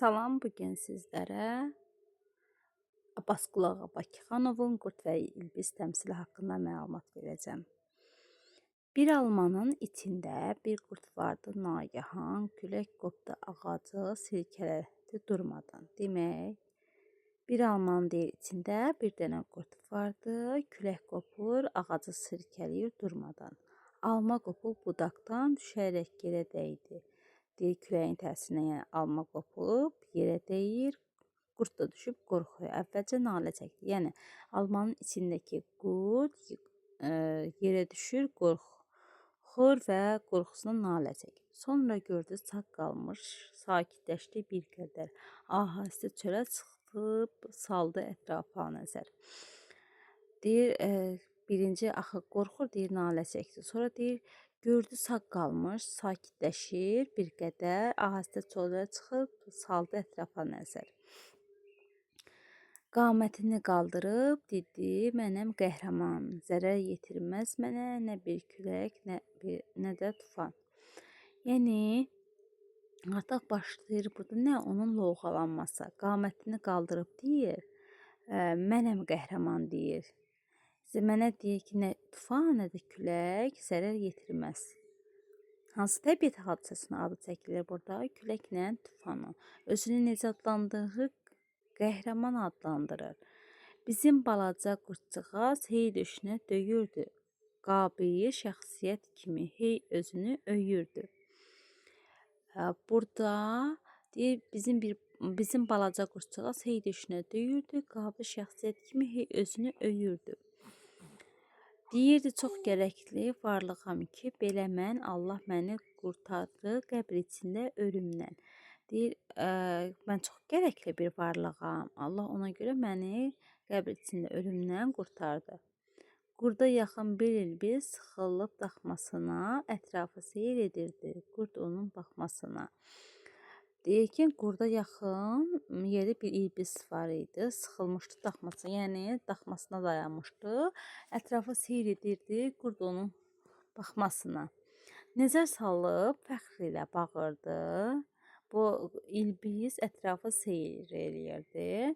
Salam, bu gün sizlərə Abbasqulu Ağa Bakıxanovun Qurd və İlbiz təmsili haqqında məlumat verəcəm. Bir almanın içində bir qurd vardı nagahan, külək qopdu ağacı silkələdi durmadan. Demək, bir almanın deyir içində bir dənə qurd vardı, külək qopur, ağacı silkələyir durmadan. Alma qopub budaqdan düşərək yerə dəydi. Deyir küləyin təsirindən, yəni alma qopub yerə dəyir, qurd da düşüb qorxuya. Əvvəlcə nalə çəkdi. Yəni almanın içindəki qurd yerə düşür, qorxur və qorxusundan nalə çəkir. Sonra gördü sağ qalmış, sakitləşdi bir qədər. Ahəstə çölə çıxıb saldı ətrafa nəzər. Deyir, birinci axı qorxur, deyir nalə çəkdi. Sonra deyir gördü sağ qalmış, sakitləşir bir qədər, ahəstə çölə çıxıb saldı ətrafa nəzər. Qamətini qaldırıb dedi: "Mənəm qəhrəman, zərər yetirməz mənə nə bir külək, nə də tufan." Yəni artıq başlayır burada nə onun lovğalanması. Qamətini qaldırıb deyir: "Mənəm qəhrəman" deyir. Mənə deyir ki, nə tufan, nə də külək zərər yetirməz. Hansı təbiət hadisəsinin adı çəkilir burada? Küləklə tufanı. Özünü necə adlandırır? Qəhrəman adlandırır. Bizim balaca qurdcuğaz hey döşünə döyürdü. Qabil şəxsiyyət kimi hey özünü öyürdü. Burada deyir bizim balaca qurdcuğaz hey döşünə döyürdü. Qabil şəxsiyyət kimi hey özünü öyürdü. Deyirdi çox gərəkli varlığam ki, belə mən Allah məni qurtardı qəbr içində ölümdən. Deyir, mən çox gərəkli bir varlığam. Allah ona görə məni qəbr içində ölümdən qurtardı. Qurda yaxın bir ilbiz sıxılıb daxmasına, ətrafı seyr edirdi. Qurd onun baxmasına. Deyir ki, qurda yaxın yerdə bir ilbiz var idi, sıxılmışdı daxmasına, yəni daxmasına dayanmışdı. Ətrafı seyr edirdi, qurd onun baxmasına. Nəzər salıb fəxr ilə bağırdı. Bu ilbiz ətrafı seyr eləyirdi.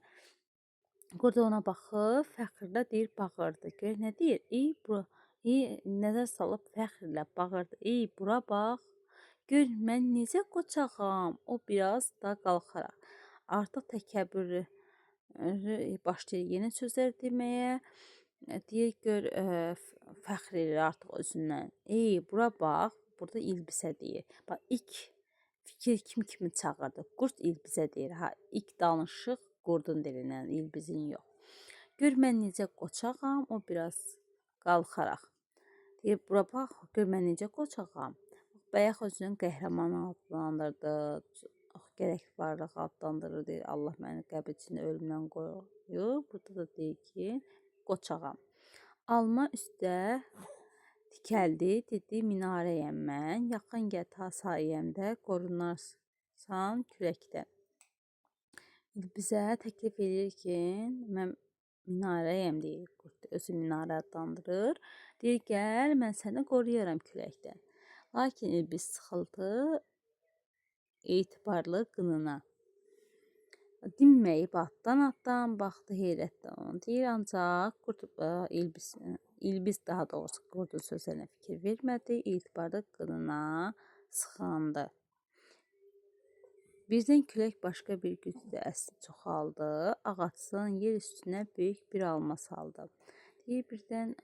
Qurd ona baxıb fəxrlə deyir, bağırdı. Gör nə deyir? Ey bura, ey nəzər salıb fəxr ilə bağırdı. Ey bura bax. Gör mən necə qoçağam. O biraz da qalxaraq. Artıq təkəbbürlü başlayır yeni sözlər deməyə. Deyir gör fəxr eləyir artıq özündən. Ey bura bax. Burada ilbisə deyir. Bax ilk fikir kim kimi çağırdı? Qurd ilbizə deyir. Ha, ilk danışıq qurdun dilindən, ilbizin yox. Gör mən necə qoçağam, o biraz qalxaraq. Deyir, bura bax, gör mən necə qoçağam. Bayaq özünü qəhrəman adlandırdı. Çox gərəkli varlıq adlandırır. Deyir, Allah məni qəbr içində ölümdən qoruyur. Burada da deyir ki, qoçağam. Alma üstə dikəldi, dedi, minarəyəm mən. Yaxın gəl ta sayəmdə qorunarsan küləkdən. Bizə təklif edir ki, mən minarəyəm deyir. Qurd özü minarə adlandırır. Deyir, gəl, mən səni qoruyaram küləkdən. Lakin İlbiz sıxıldı etibarlı qınına. Dinməyib atdan-atdan baxdı heyrətlə ona. Deyir, ancaq qurd İlbiz daha doğrusu qurdun sözlərinə fikir vermədi, etibarlı qınına sıxıldı. Birdən külək başqa bir güclə əsdi, çoxaldı. Ağacdan yer üstünə böyük bir alma saldı. Deyir, birdən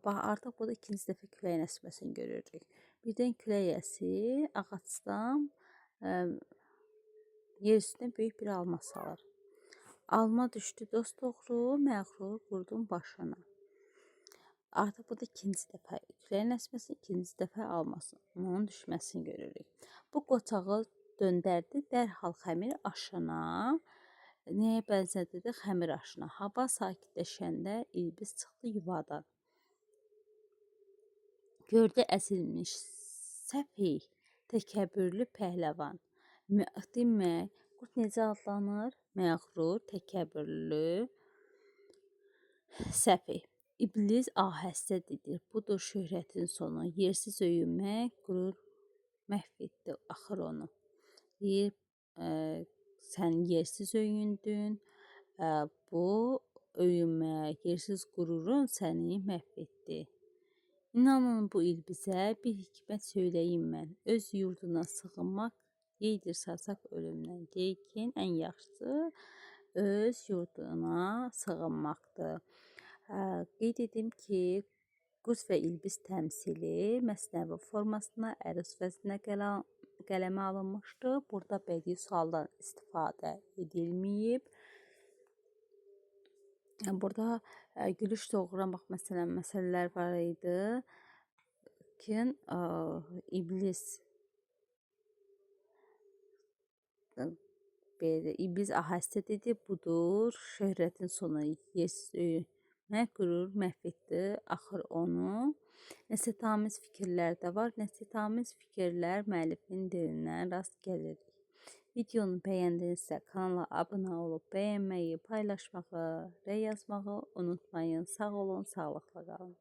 bax artıq burada ikinci dəfə küləyin əsməsini görürük. Birdən külək əsir, ağacdan yer üstünə böyük bir alma salır. Alma düşdü dosdoğru məğrur qurdun başına. Artıq burada ikinci dəfə küləyin əsməsini, ikinci dəfə almasının düşməsini görürük. Bu qoçağı döndərdi dərhal xəmir aşına. Nəyə bənzədirdi? Xəmir aşına. Hava sakitləşəndə ilbiz çıxdı yuvadan. Gördü əzilmiş səfih, təkəbbürlü pəhləvan. Demək, qurd necə adlanır? Məğrur, təkəbbürlü, səfih. İblis ahəstə dedi: Budur şöhrətin sonu. Yersiz öyünmək, qürur məhv etdi axır onu. Deyir, Sən yersiz öyündün. Bu öyünmək, yersiz qürurun səni məhv etdi. İnanın bu il bizə bir hikmət söyləyim mən. Öz yurduna sığınmaq yeydir sazaq ölümdən. Deyir ki, ən yaxşısı öz yurduna sığınmaqdır. Qeyd edim ki, Qurd və İlbis təmsili məsnəvi formasında əruz vəznində qələmə alınmışdır. Burada bədii sualdan istifadə edilməyib. Burada gülüş doğuran bax məsələn məsələlər var idi ki, iblis belə iblis ahəstə dedi, budur şöhrətin sonu, yersiz öyünmək qürur məhv etdi axır onu. Nəsihətamiz fikirlər də var. Nəsihətamiz fikirlər müəllifin dilindən rast gəlirik. Videonu bəyəndinizsə kanala abunə olub bəyənməyi, paylaşmağı, rəy yazmağı unutmayın. Sağ olun, sağlıqla qalın.